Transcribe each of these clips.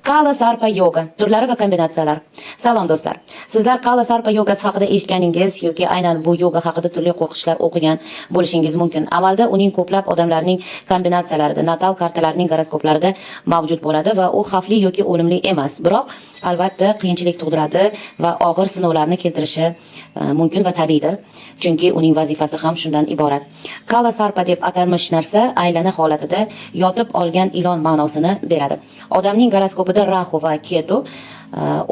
Kala Sarpa yoga turlari va kombinatsiyalar. Salom do'stlar. Sizlar Kala Sarpa yogasi haqida eshitganingiz yoki aynan bu yoga haqida turli qo'rqishlar o'qigan bo'lishingiz mumkin. Amalda uning ko'plab odamlarning kombinatsiyalarida, natal kartalarining goroskoplarida mavjud bo'ladi va u xavfli yoki o'limli emas. Biroq albatta qiyinchilik tug'diradi va og'ir sinovlarni keltirishi mumkin va tabiiydir. Chunki uning vazifasi ham shundan iborat. Kala Sarpa deb atalmish narsa aylana holatida yotib olgan ilon ma'nosini beradi. Odamning goroskopida Rahu va Ketu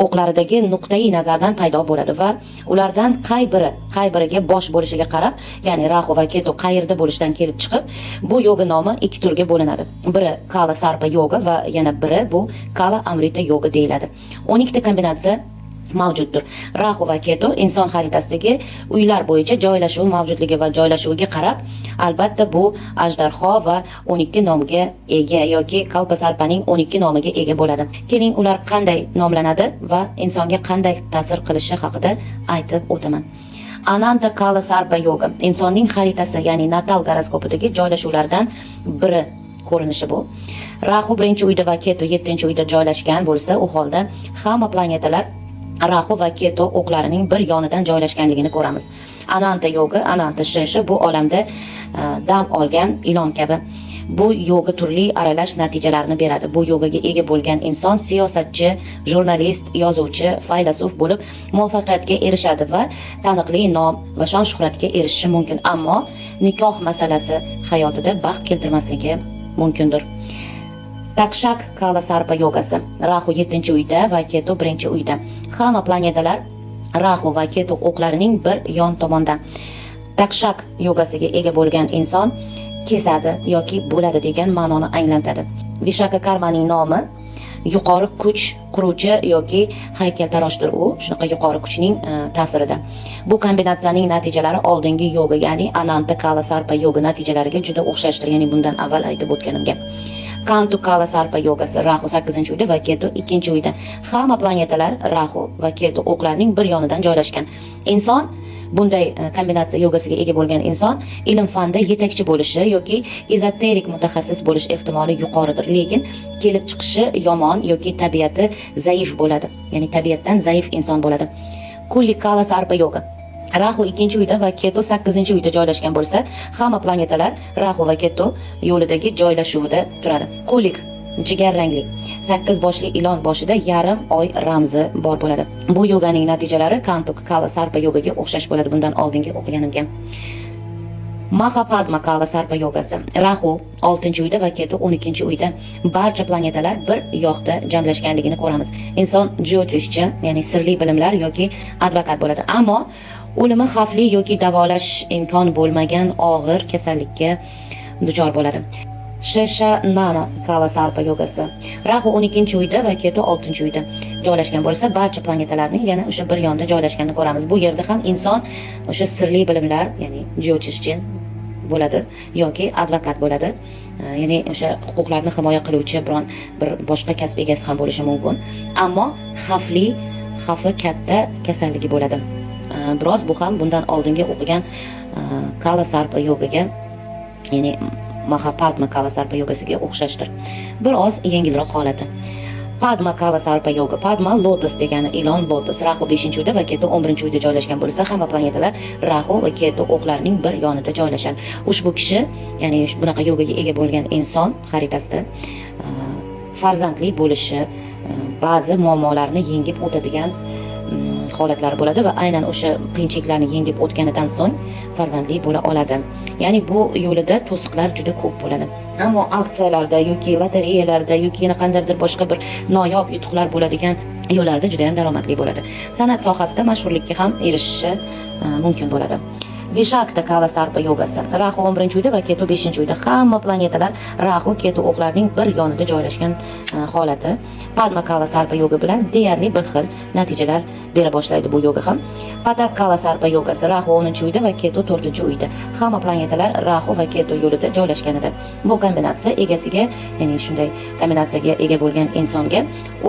o'qlaridagi nuqtai nazardan paydo bo'ladi va ulardan qay biri qay biriga bosh bo'lishiga qarab, ya'ni Rahu va Ketu qayerda bo'lishidan kelib chiqib, bu yoga nomi ikki turga bo'linadi. Biri Kala Sarpa yoga va yana biri bu Kala Amrita yoga deyiladi. 12 ta kombinatsiya mavjuddir. Rahu va Ketu inson xaritasidagi uylar bo'yicha joylashuvi mavjudligi va joylashuviga qarab, albatta bu ajdarho va 12 nomga ega yoki Kalpa Sarpaning 12 nomiga ega bo'ladi. Keling, ular qanday nomlanadi va insonga qanday ta'sir qilishi haqida aytib o'taman. Ananta Kala Sarpa yoga insonning xaritasi, ya'ni natal goroskopidagi joylashuvlardan biri ko'rinishi bu. Rahu 1-uyda va Ketu 7-uyda joylashgan bo'lsa, u holda hamma planetalar Rahu va Ketu o'qlarining bir yonidan joylashganligini ko'ramiz. Ananta yoga, Ananta Shesha bu olamda dam olgan ilon kabi. Bu yoga turli aralash natijalarni beradi. Bu yogaga ega bo'lgan inson siyosatchi, jurnalist, yozuvchi, faylasuf bo'lib muvaffaqiyatga erishadi va taniqli nom va shon-shuhratga erishishi mumkin. Ammo nikoh masalasi hayotida baxt keltirmasligi mumkindir. Takshak Kala Sarpa yogasi. Rahu 7-uyda va Ketu 1-uyda. Hamma planetalar Rahu va Ketu o'qlarining bir yon tomondan. Takshak yogasiga ega bo'lgan inson kesadi yoki bo'ladi degan ma'noni anglatadi. Vishaka Karmaning nomi yuqori kuch quruvchi yoki haykaltaroshdir u, shunaqa yuqori kuchning ta'sirida. Bu kombinatsiyaning natijalari oldingi yoga, ya'ni Ananta Kala Sarpa yoga natijalariga juda o'xshashdir, ya'ni bundan avval aytib o'tganimga. Kantu Kala Sarpa yogasi Rahu 8-uyda va Ketu 2-uyda. Hamma planetalar Rahu va Ketu o'qlarining bir yonidan joylashgan. Inson bunday kombinatsiya yogasiga ega bo'lgan inson ilm fanda yetakchi bo'lishi yoki ezoterik mutaxassis bo'lish ehtimoli yuqoridir, lekin kelib chiqishi yomon yoki tabiati zaif bo'ladi, ya'ni tabiatdan zaif inson bo'ladi. Kulli Kala Sarpa yoga. Rahu 2-uyda va Ketu 8-uyda joylashgan bo'lsa, hamma planetalar Rahu va Ketu yo'lidagi joylashuvida turadi. Kulik jigarrangli 8 boshli ilon boshida yarim oy ramzi bor bo'ladi. Bu yoganing natijalari Kantu Kala Sarpa yogaga o'xshash bo'ladi, bundan oldingi o'qiganimga. Mahapadma Kala Sarpa yogasi. Rahu 6-uyda va Ketu 12-uyda. Barcha planetalar bir yoqda jamlashganligini ko'ramiz. Inson jyotishchi, ya'ni sirli bilimlar yoki advokat bo'ladi. Ammo o'limi xavfli yoki davolash imkon bo'lmagan og'ir kasallikka duchor bo'ladi. Shesha Nana Kala Sarpa yogasi. Rahu 12-uyda va Ketu 6-uyda joylashgan bo'lsa, barcha planetalarning yana o'sha bir yonda joylashganini ko'ramiz. Bu yerda ham inson o'sha sirli bilimlar, ya'ni jyotishchi bo'ladi yoki advokat bo'ladi. Ya'ni o'sha huquqlarni himoya qiluvchi biron bir boshqa kasb egasi ham bo'lishi mumkin. Ammo xavfi katta kasalligi bo'ladi. Biroz bu ham bundan oldingi o'qigan Kala Sarpa yogaga, ya'ni Mahapadma Kala Sarpa yogasiga o'xshashdir. Bir oz yengilroq holati. Padma Kala Sarpa yoga. Padma lotus degani ilon lotus. Rahu 5-uyda va Ketu 11-uyda joylashgan bo'lsa, hamma planetalar Rahu va Ketu o'qlarining bir yonida joylashgan. Ushbu kishi, ya'ni bunaqa yogaga ega bo'lgan inson xaritasida farzandli bo'lishi, ba'zi muammolarni yengib o'tadigan holatlar bo'ladi va aynan o'sha qiyinchiliklarni yengib o'tganidan so'ng farzandli bo'la oladi. Ya'ni bu yo'lida to'siqlar juda ko'p bo'ladi. Ammo aksiyalarda yoki lotereyalarda yoki yana qandaydir boshqa bir noyob yutuqlar bo'ladigan yo'llarda juda ham daromadli bo'ladi. San'at sohasida mashhurlikka ham erishishi mumkin bo'ladi. Vishakta Kala Sarpa yogasi. Rahu 11-uyda va Ketu 5-uyda. Hamma planetalar Rahu Ketu o'qlarining bir yonida joylashgan holati. Padma Kala Sarpa yoga bilan deyarli bir xil natijalar bera boshlaydi bu yoga ham. Patak Kala Sarpa yogasi. Rahu 10-uyda va Ketu 4-uyda. Hamma planetalar Rahu va Ketu yo'lida joylashganida. Bu kombinatsiya egasiga, ya'ni shunday kombinatsiyaga ega bo'lgan insonga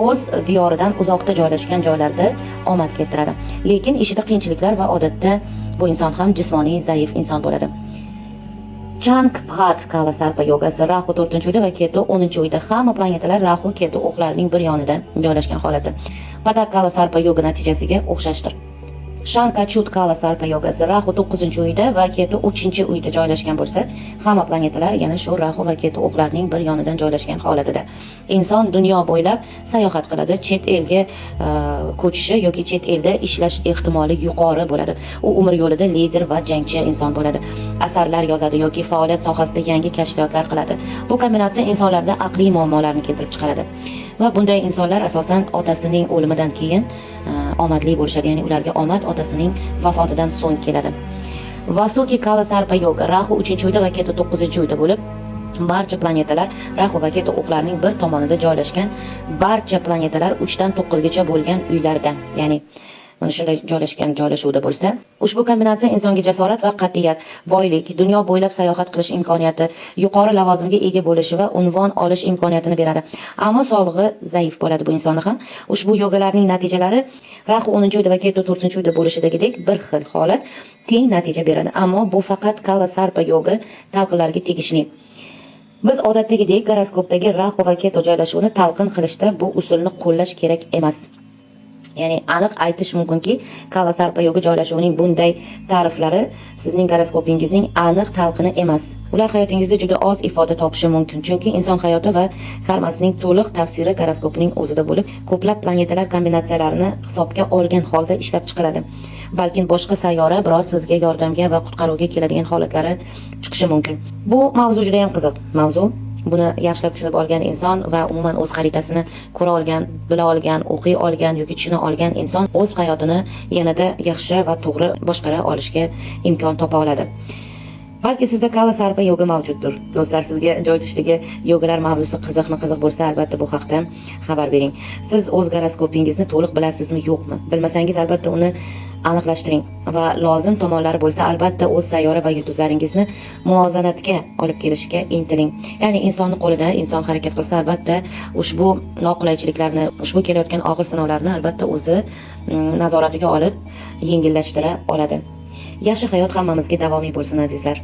o'z diyoridan uzoqda joylashgan joylarda omad keltiradi. Lekin ishida qiyinchiliklar va odatda bu inson ham jismoniy zaif inson bo'ladi. Chang Bhat Kala Sarpa yogasi Rahu 4-uyda va Ketu 10-uyda. Hamma planetalar Rahu Ketu o'qlarining bir yonida joylashgan holati. Patak Kala Sarpa yoga natijasiga o'xshashdir. Shankachud Kala Sarpa yogasi Rahu 9-uyda va Ketu 3-uyda joylashgan bo'lsa, hamma planetalar yana shu Rahu va Ketu o'qlarining bir yonidan joylashgan holatida. Inson dunyo bo'ylab sayohat qiladi, chet elga ko'chishi yoki chet elda ishlash ehtimoli yuqori bo'ladi. U umr yo'lida lider va jangchi inson bo'ladi. Asarlar yozadi yoki faoliyat sohasida yangi kashfiyotlar qiladi. Bu kombinatsiya insonlarda aqliy muammolarni keltirib chiqaradi. Va bunday insonlar asosan otasining o'limidan keyin omadli bo'lishadi, ya'ni ularga omad otasining vafotidan so'ng keladi. Vasuki Kala Sarpa yoga Rahu 3-uyda va Ketu 9-uyda bo'lib, barcha planetalar Rahu va Ketu o'qlarining bir tomonida joylashgan, barcha planetalar 3 dan 9 gacha bo'lgan uylarda, ya'ni mana shunday joylashgan joylashuvda bo'lsa, ushbu kombinatsiya insonga jasorat va qat'iyat, boylik, dunyo bo'ylab sayohat qilish imkoniyati, yuqori lavozimga ega bo'lishi va unvon olish imkoniyatini beradi. Ammo sog'lig'i zaif bo'ladi bu insonni ham. Ushbu yogalarning natijalari Rahu 10-uyda va Ketu 4-uyda bo'lishidagidek bir xil holat teng natija beradi. Ammo bu faqat Kala Sarpa yoga talqinlariga tegishli. Biz odatdagidek goroskopdagi Rahu va Ketu joylashuvini talqin qilishda bu usulni qo'llash kerak emas. Ya'ni aniq aytish mumkinki, Kala Sarpa yoga joylashuvining bunday ta'riflari sizning goroskopingizning aniq talqini emas. Ular hayotingizda juda oz ifoda topishi mumkin, chunki inson hayoti va karmasining to'liq tafsiri goroskopning o'zida bo'lib, ko'plab planetalar kombinatsiyalarini hisobga olgan holda ishlab chiqiladi. Balkim boshqa sayyora biroz sizga yordamga va qutqaruvga keladigan holatlari chiqishi mumkin. Bu mavzu juda ham qiziq mavzu. Buni yaxshilab tushunib olgan inson va umuman o'z xaritasini ko'ra olgan, bila olgan, o'qiy olgan yoki tushuna olgan inson o'z hayotini yanada yaxshi va to'g'ri boshqara olishga imkon topa oladi. Balki sizda Kala Sarpa yoga mavjuddir. Do'stlar, sizga joy tushdagi yogalar mavzusi qiziqmi? Qiziq bo'lsa, albatta bu haqda xabar bering. Siz o'z goroskopingizni to'liq bilasizmi, yo'qmi? Bilmasangiz, albatta uni aniqlashtiring va lozim tomonlari bo'lsa, albatta o'z sayyora va yulduzlaringizni muvozanatga olib kelishga intiling. Ya'ni insonning qo'lida inson harakat qilsa, albatta ushbu noqulaychiliklarni, ushbu kelayotgan og'ir sinovlarni albatta o'zi nazoratiga olib yengillashtira oladi. Yaxshi hayot hammamizga davomiy bo'lsin, azizlar.